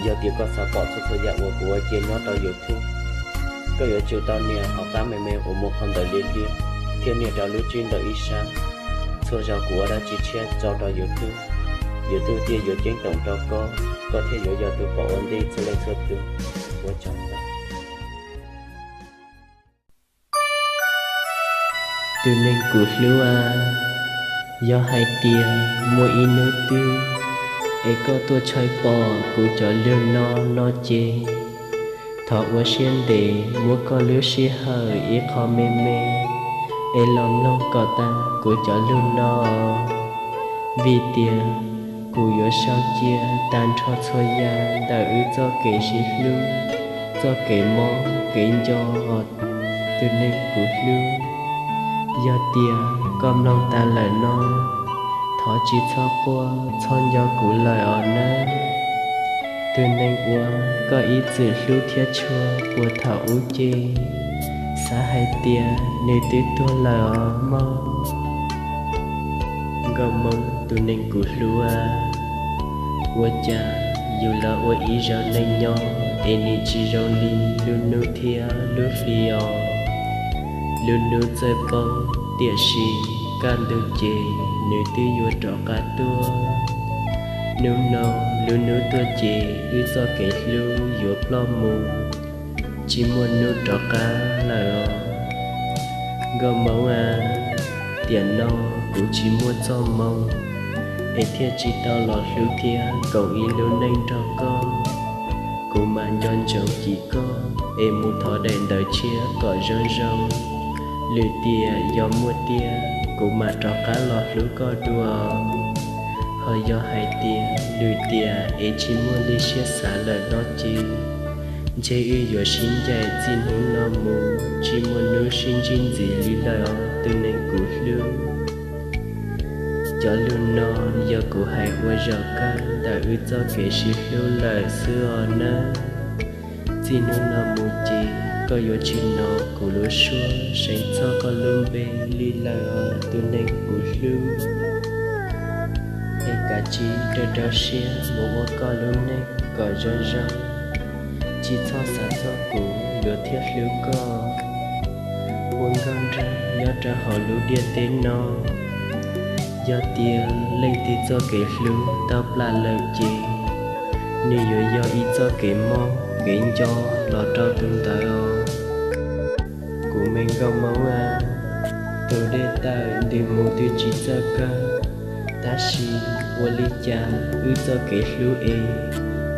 Yog tias koj xav pom txhua txhua yam uas kuv ua cia nyob rau YouTube, koj yuav tsum tau nias hauv qab me me uas muaj qhov ntawv liab liab thiab nias rau lub tswb ntawm ib sab. Txhua zaus kuv ua dab tsi tshiab tso rau YouTube, YouTube thiaj yuav ceeb toom rau koj, koj thiaj yuav yog tus pom ua ntej txhua leej txhua tus. Ua tsaug ntau. Tus neeg kuv hlub a, yog hais tias muaj ib hnub twg es koj tuaj tshawb pom kuv cov lug no no ces, thov ua siab ntev muab koj lub sij hawm ib qho me me es los mloog kom tag kuv cov lug no, vim tias kuv yuav sau cia tag nrho txhua yam ntawm wb txoj kev sib hlub, txoj kev mob kev nco os tus neeg kuv hlub. Yog tias koj mloog tas lawm no, thov tsis txhob quaj txhob nco kuv lawm os nawb. Tus neeg uas koj ib txwm hlub thiab tshua puag thaum ub ces, xav hais tias nws twb tuag lawm os mog. Nkauj Hmoob tus neeg kuv hlub a, ua cas yus los ua ib zaug neej nyob es nim tsis zoo li lub hnub thiab lub hli os. Lub hnub txawj poob, tiam sis kaj ntug ces nws twb yuav rov qab tuaj. Hnub no lub hnub tuaj ces wb txoj kev hlub yuav ploj mus, tsis muaj hnub rov qab lawm os. Nkauj Hmoob a, tiam no kuv tsis muaj txoj hmoo es thiaj tsis tau los hlub thiab koom ib lub neej nrog koj. Kuv mam nco ntsoov cim koj es mus thov daim ntawv tshiab kom zoo zoo. Lwm tiam yog muaj tiag kuv mam rov qab los hlub koj dua. Ho yog hais tias lwm tiam es tsis muaj li siab xav lawm no ces, ntshe wb yuav sib ncaim txij hnub no mus tsis muaj hnub sib ntsib ntxiv li lawm os tus neeg kuv hlub. Cov lus no yog kuv hais ua zaum kawg ntawm wb txoj kev sib hlub lawm xwb os nawb. Txij hnub no mus ces koj yuav tsis hnov kuv lub suab seev txog koj lub npe li lawm os tus neeg kuv hlub. Es kav tsij rau rau siab mus ua koj lub neej kom zoo zoo, tsis txhob xav txog kuv yuav thiaj hlub koj. Ua nkauj nraug nyob rau hauv lub ntiaj teb no, yog tias leej twg txoj kev hlub tau plam lawm ces, nws yuav yog ib txoj kev mob kev nco los rau tus ntawd os. Kuv me nkauj Hmoob a, tus dej tawm ntws mus twb tsis txawj kawg, tab sis ua li cas wb txoj kev hlub es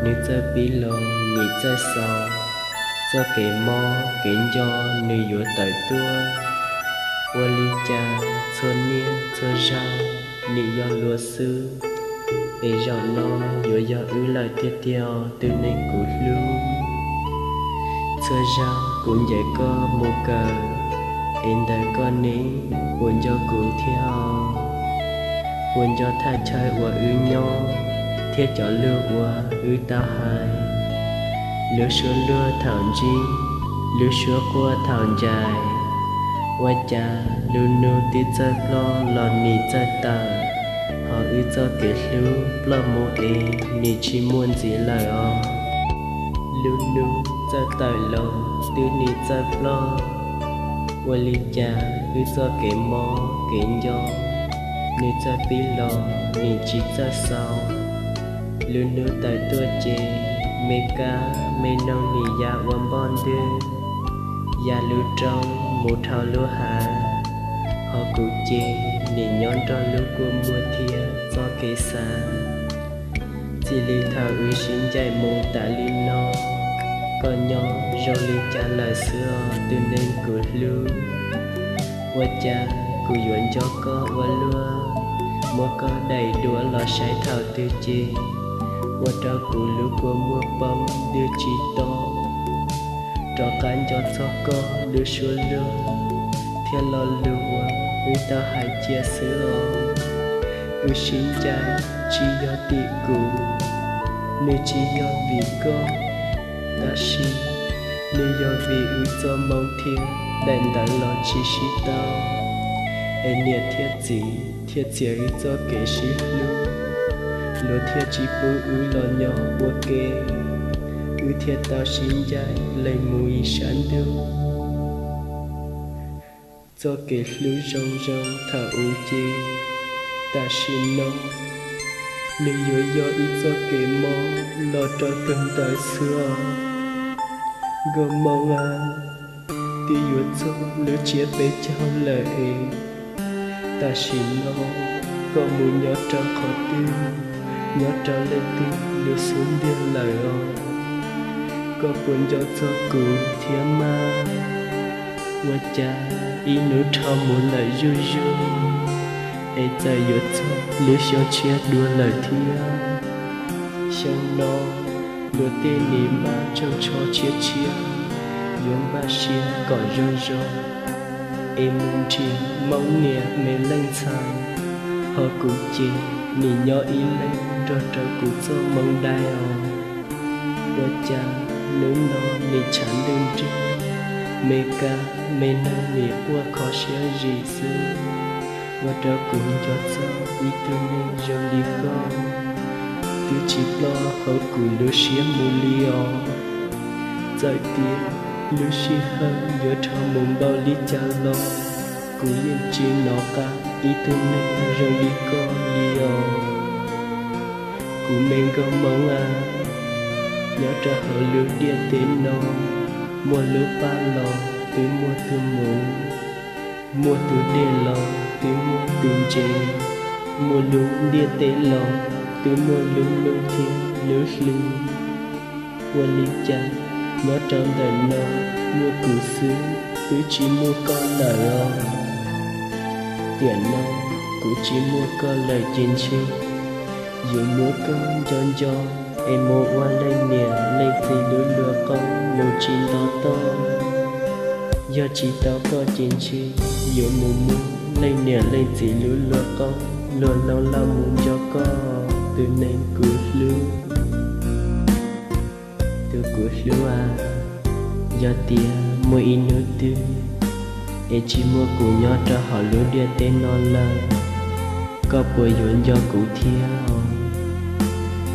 nws txawj pib los nim txawj xaus, txoj kev mob kev nco nws yuav tawm tuaj. Ua li cas txhua niaj txhua zaus nim yog luag xwb, es zaum no yuav yog wb lawm tiag tiag os tus neeg kuv hlub. Txhua zaus kuv ncaim koj mus kawm, es ntawm koj ne puas nco kuv thiab os? Puas nco thaj chaw uas wb nyob thiab cov lus uas wb tau hais? Lub suab luag thaum ntsib, lub suab quaj thaum ncaim, ua cas lub hnub twb txawj ploj los nim txawj tawm, ho wb txoj kev hlub ploj mus es nim tsis muaj ntxiv lawm os. Lub hnub txawj tawm los twb nim txawj ploj, ua li cas wb txoj kev mob kev nco nws txawj pib los nim tsis txawj xaus. Lub hnub tawm tuaj ces me kab me noog nim ya ua npoj ntwg, ya lub roob mus dhau lub hav, ho kuv ces nim nyob nrog lub kua muag thiab txoj kev xav. Txij li thaum wb sib ncaim mus tas li no, koj nyob zoo li cas lawm xwb os tus neeg kuv hlub? Ua cas kuv yuav nco koj ua luaj, muab koj daim duab los saib thaum twg ces, ua rau kuv lub kua muag poob twb tsis to, rov qab nco txog koj lub suab luag thiab lo lus uas wb tau hais cia xwb os. Wb sib ncaim tsis yog tim kuv, nws tsis yog vim koj, tab sis nws yog vim wb txoj hmoo thiab daim ntawv los tsis sib tau, es niam thiab txiv thiaj txiav wb txoj kev sib hlub. luag thiaj tsis pub wb los nyob ua ke, wb thiaj tau sib ncaim lees mus ib sab ntuj. Txoj kev hlub zoo zoo thaum ub ces tam sim no nws yuav yog ib txoj kev mob los rau tus ntawd xwb os. Nkauj Moo a, twb yuav txog lub tsiab peb caug lawm es tam sim no koj mus nyob rau qhov twg, nyob rau leej twg lub xub ntiag lawm os? Koj puas nco txog kuv thiab mas? Ua cas ib hnub dhau mus lawm zuj zus, es txawm yuav txog lub xyoo tshiab dua lawm thiab. Xyoo no luag tej nim npaj tsoos tsho tshiab tshiab, yuav npaj siab kom zoo zoo, es mus nrhiav Hmoob niam me leej ntxhais, ho kuv ces nim nyob ib leeg nrog rau kuv txoj moo dai os. Ua cas hnub no nim tshav ntuj nrig, me kab me neeg nim quaj kho siab zim xwb, ua rau kuv nco txog ib tug neeg zoo li koj twb tsis ploj hauv kuv lub siab mus li os. Txawm tias lub sij hawm yuav dhau mus npaum li cas los kuv yeej tsis hnov qab ib tug neeg zoo li koj li os. Kuv me Nkauj Moo a, nyob rau hauv lub ntiaj teb no, muaj lub paj los twb muaj tus muv, muaj tus dej los twb muaj tus ntses, muaj lub ntiaj teb los twb muaj lub hnub thiab lub hli. Ua li cas nyob rau ntawm no muaj kuv xwb, twb tsis muaj koj lawm os? Tiam no kuv tsis muaj koj lawm ces ntshe yuav muab koj nco nco es mus ua leej niam leej txiv lub luag qoob mus tsis nto toj. Yog tsis tau koj ces ntshe yuav mus muab leej niam leej txiv lub luag qoob luag hlob los mus nco koj, tus neeg kuv hlub. Tus kuv hlub a, yog tias muaj ib hnub twg es tsis muaj kuv nyob rau hauv lub ntiaj teb no lawm, koj puas yuav nco kuv thiab?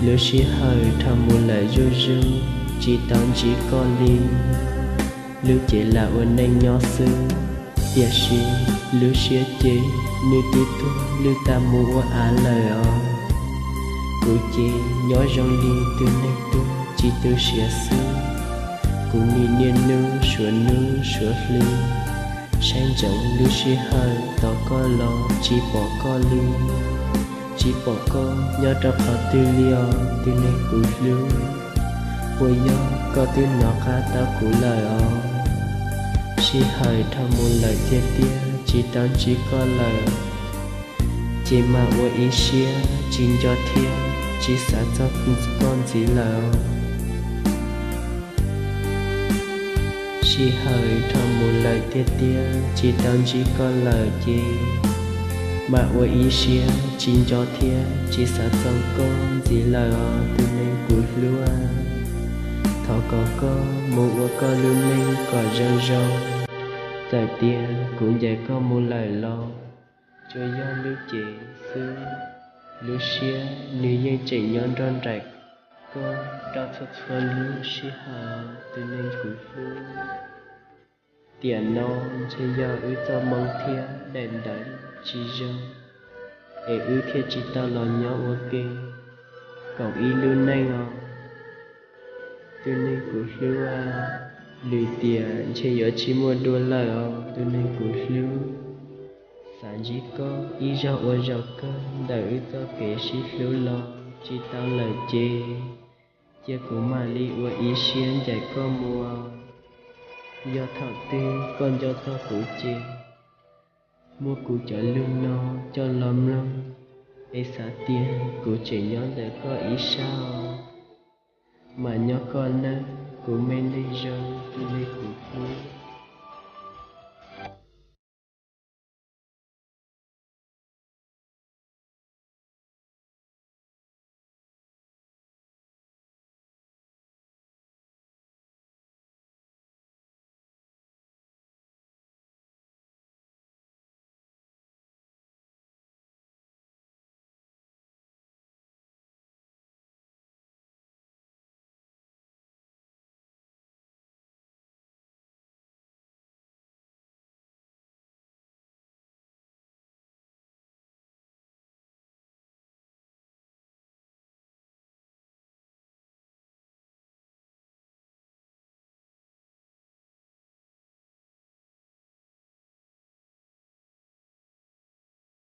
Lub sij hawm dhau mus lawm zuj zus, tsis tau ntsib koj li, lub cev lam ua neej nyob xwb, tiam sis lub siab ces nws twb tuag lwj tag mus ua av lawm os. Kuv ces nyob zoo li tus neeg tuag tsis tu siav xwb, kuv nim niaj hnub suav hnub suav hli, saib ntsoov lub sij hawm tos koj los tsis pom koj li. Tsis pom koj nyob rau qhov twg li os, tus neeg kuv hlub. Puas yog koj twb hnov qab tau kuv lawm os? Sij hawm dhau mus lawm tiag tiag, tsis tau ntsib koj lawm, ces mam ua ib siab tsis nco thiab tsis xav txog koj ntxiv lawm. Sij hawm dhau mus lawm tiag tiag, tsis tau ntsib koj lawm ces mam ua ib siab tsis nco thiab tsis xav txog koj ntxiv lawm os, tus neeg kuv hlub. Thov kom koj mus ua koj lub neej kom zoo zoo. Txawm tias kuv ncaim koj mus lawm los tsuas yog lub cev xwb, lub siab nws yeej tseem nyob nrog nraim koj rau txhua txhua lub sij hawm, tus neeg kuv hlub. Tiam no ntshe yog wb txoj moo thiab daim ntawv tsis zoo, es wb thiaj tsis tau los nyob ua ke koom ib lub neej os, tus neeg kuv hlub. Lwm tiam ntshe yuav tsis muaj dua lawm os, tus neeg kuv hlub. Xav ntsib koj ib zaug ua zaum kawg ntawm wb txoj kev sib hlub los tsis tau lawm ces, cia kuv mam li ua ib siab ncaim koj mus. Yog thaum twg koj nco txog kuv ces muab kuv cov lug no coj los mloog, es xav tias kuv tseem nyob ntawm koj ib sab os. Mas nyob koj nawb, kuv me neeg zoo, tus neeg kuv hlub.